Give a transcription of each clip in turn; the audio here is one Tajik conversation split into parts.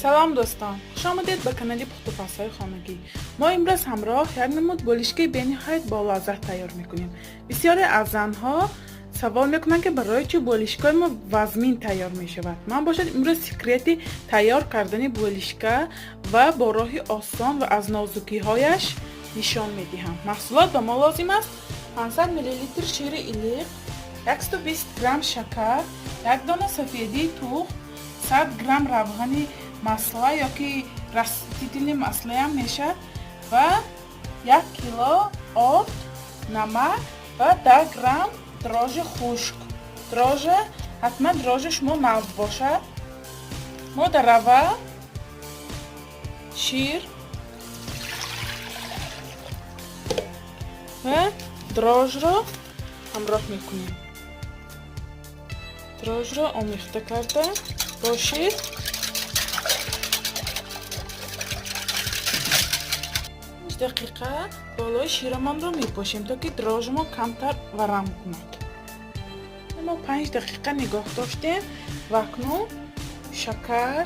Салом, дӯстон, хуш омадед ба канали пухтупазҳои хонагӣ. Мо имрӯз ҳамроҳ як намуд болишкаи бениҳоят болаззат тайёр мекунем. Бисёре аз занҳо савол мекунанд, ки барои чӣ болишкаи мо вазмин тайёр мешавад. Ман бошад имрӯз секрети тайёр кардани болишка ва бо роҳи осон ва аз нозукиҳояш нишон медиҳам. Маҳсулот ба мо лозим аст: 500 мл шири илиқ, 120 грамм шакар, як дона сафедии тухм, 100 грамм равғани масла ёки растительный маслаам мешавад ва 1 кило орд, намак ва 10 грамм дрожжи хушк. Дрожжа ҳатман дрожжи шумо нав бошад. Мо дар аввал шир ва дрожжро ҳамроҳ мекунем. Дрожжро омехта карда бо шир 5 дақиқа болои ширамонро мепошем, то ки дрожжамон камтар варам кунад. Мо 5 дақиқа нигоҳ доштем ва акнун шакар.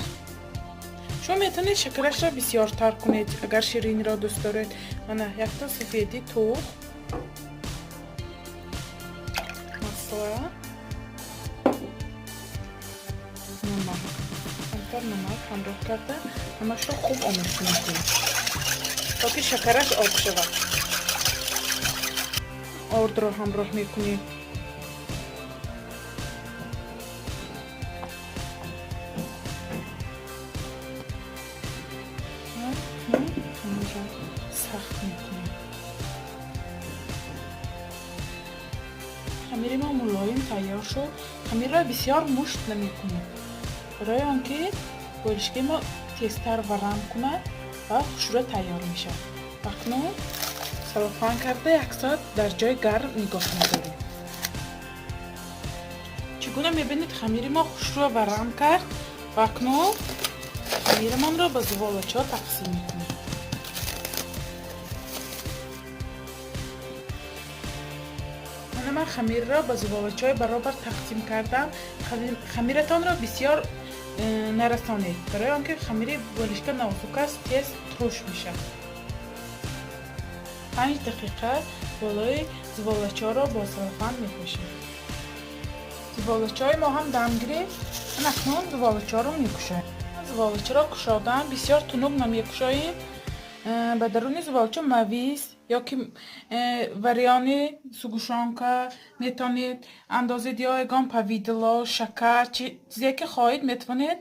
Шумо метавонед шакарашро бисёртар кунед, агар шириниро дӯст доред. Мана якта сафеди тухм, масла, намак, камтар намак ҳамроҳ карда, ҳамашро хуб омехта мекунем, то ки шакараш об шавад. Ордро ҳамроҳ мекунем. Сахт мекунем. Хамири мо мулоим тайёр шуд. Хамирро бисёр мушт намекунем, барои он ки болишкаи мо тезтар варам кунад ва хушрӯ тайёр мешавад. Акнун салофан карда, як соат дар ҷои гарм нигоҳ медорем. Чӣ гуна мебинед, хамири мо хушрӯ варам кард ва акнун хамирамонро ба зуволачаҳо тақсим мекунем. Мана, ман хамирро ба зуволачаҳои баробар тақсим кардам. Хамиратонро бисёр нарасонед, барои он ки хамири болишка нозук аст, тез туруш мешавад. 5 дақиқа болои зуволачаҳоро бо салофан мепошем. Зуволачаҳои мо ҳам дам гирифт. Ман акнун зуволачаҳоро мекушоем. Зуволачаро кушодан бисёр тунук намекушоем. Ба даруни зуволача мавиз ёки варёный сгущёнка метавонед андозед ё ягон повидло, шакар, чизе ки хоҳед, метавонед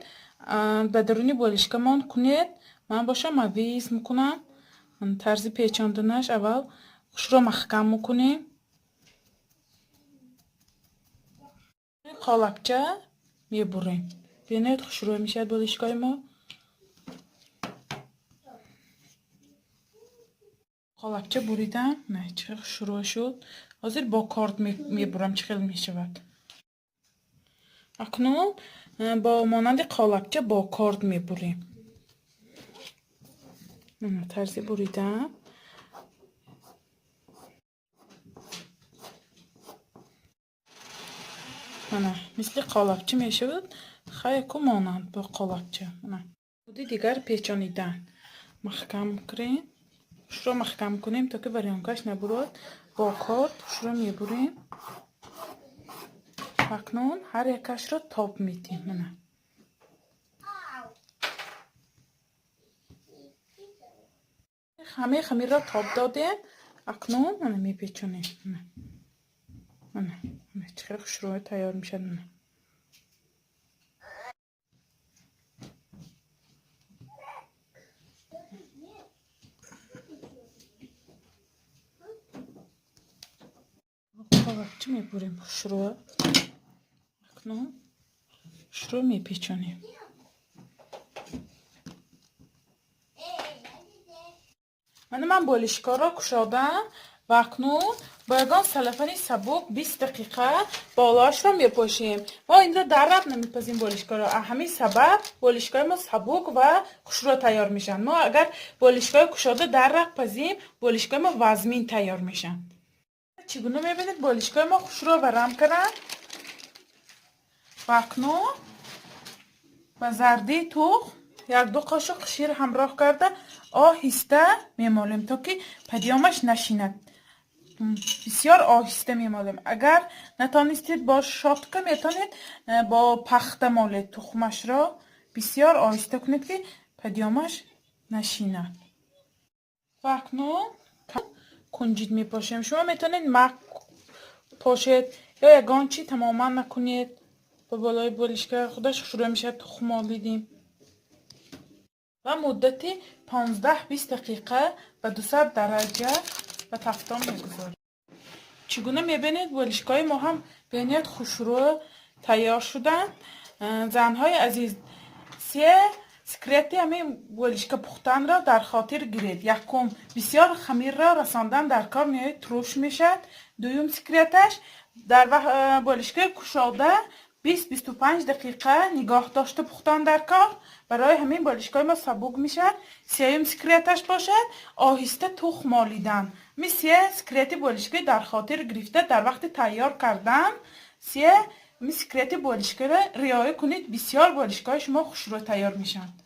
ба даруни болишкамон кунед. Ман бошам мавиз мекунам. Тарзи печонданаш: аввал хушро маҳкам мекунем, қолабча мебурем. Бинед, хушрӯ мешавад болишкаи мо. Қолабча буридам, на чӣ хел хушрӯ шуд. Ҳозир бо корд мебурам, чӣ хел мешавад. Акнун бо монанди қолабча бо корд мебурем. Тарзи буридам. Мана, мисли қолабча мешавад, хаяку монанд бо қолабча. Мана, буди дигар печонидан. Маҳкам кунем, хушро маҳкам кунем, то ки варёнкаш набурад. Бо корд хушро мебурем. Акнун ҳар якашро тоб медиҳем. Мана, ҳамаи хамирро тоб додем. Акнун мана мепечонем. Мана, чӣ хел хушрӯ тайёр мешавад. Мана, қолабча мебурем хушрӯ. Акнун хушрӯ мепечонем. Мана, ман болишкаро кушодам ва акнун бо ягон салафани сабук 20 дақиқа болоашро мепошем. Мо инро дар раб намепазем болишкаро. Ҳамин сабаб болишкаи мо сабук ва хушрӯ тайёр мешаванд. Мо агар болишкаи кушода дар раб пазем, болишкаи мо вазмин тайёр мешаванд. Чӣ гуна мебинед, болишкаи мо хушрӯ варам карданд ва акнун ба зардии тухм Як-ду қошуқ шир ҳамроҳ карда, оҳиста мемолем, то ки подъём аш нашинад. Бисёр оҳиста мемолем. Агар натонистед бо щётка, метавонед бо пахта молед тухмашро. Бисёр оҳиста кунед, ки подъём аш нашинад. Ва акнун кунҷид мепошем. Шумо метавонед мак пошед ё ягон чӣ тамоман накунед ба болои болишка, худаш хушрӯ мешавад. Тухм молидем ва муддати 15-20 дақиқа ба 200 дараҷа ба тафтон мегузорем. Чӣ гуна мебинед, болишкаҳои мо ҳам бениҳоят хушрӯ тайёр шуданд. Занҳои азиз, се секрети ҳамин болишка пухтанро дар хотир гиред. Якум, бисёр хамирро расондан дар кор меояд, туруш мешавад. Дуюм секреташ: дар болишкаи кушода 20-25 дақиқа нигоҳ дошта пухтан дар кор. Барои ҳамин болишкаҳои мо сабук мешавад. Сеюм секреташ бошад, оҳиста тухм молидан. Ҳамин се секрети болишкаи дар хотир гирифта, дар вақти тайёр кардан се ҳамин секрети болишкаро риоя кунед, бисёр болишкаҳои шумо хушрӯ тайёр мешаванд.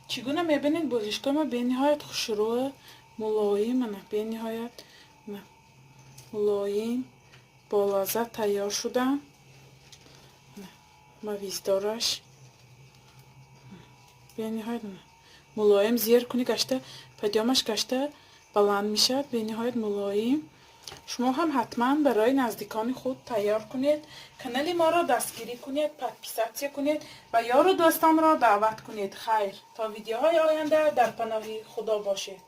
Чӣ гуна мебинед, болишкаи мо бениҳоят хушрӯ, мулоим, ана, бениҳоят мулоим, болаззат тайёр шуданд. Мавиздораш бениҳоят мулоим, зер кунӣ, гашта подъём аш гашта баланд мешавад. Бениҳоят мулоим. Шумо ҳам ҳатман барои наздикони худ тайёр кунед. Канали моро дастгирӣ кунед, подписаться кунед ва ёру дӯстонро даъват кунед. Хайр, то видеоҳои оянда дар паноҳи Худо бошед.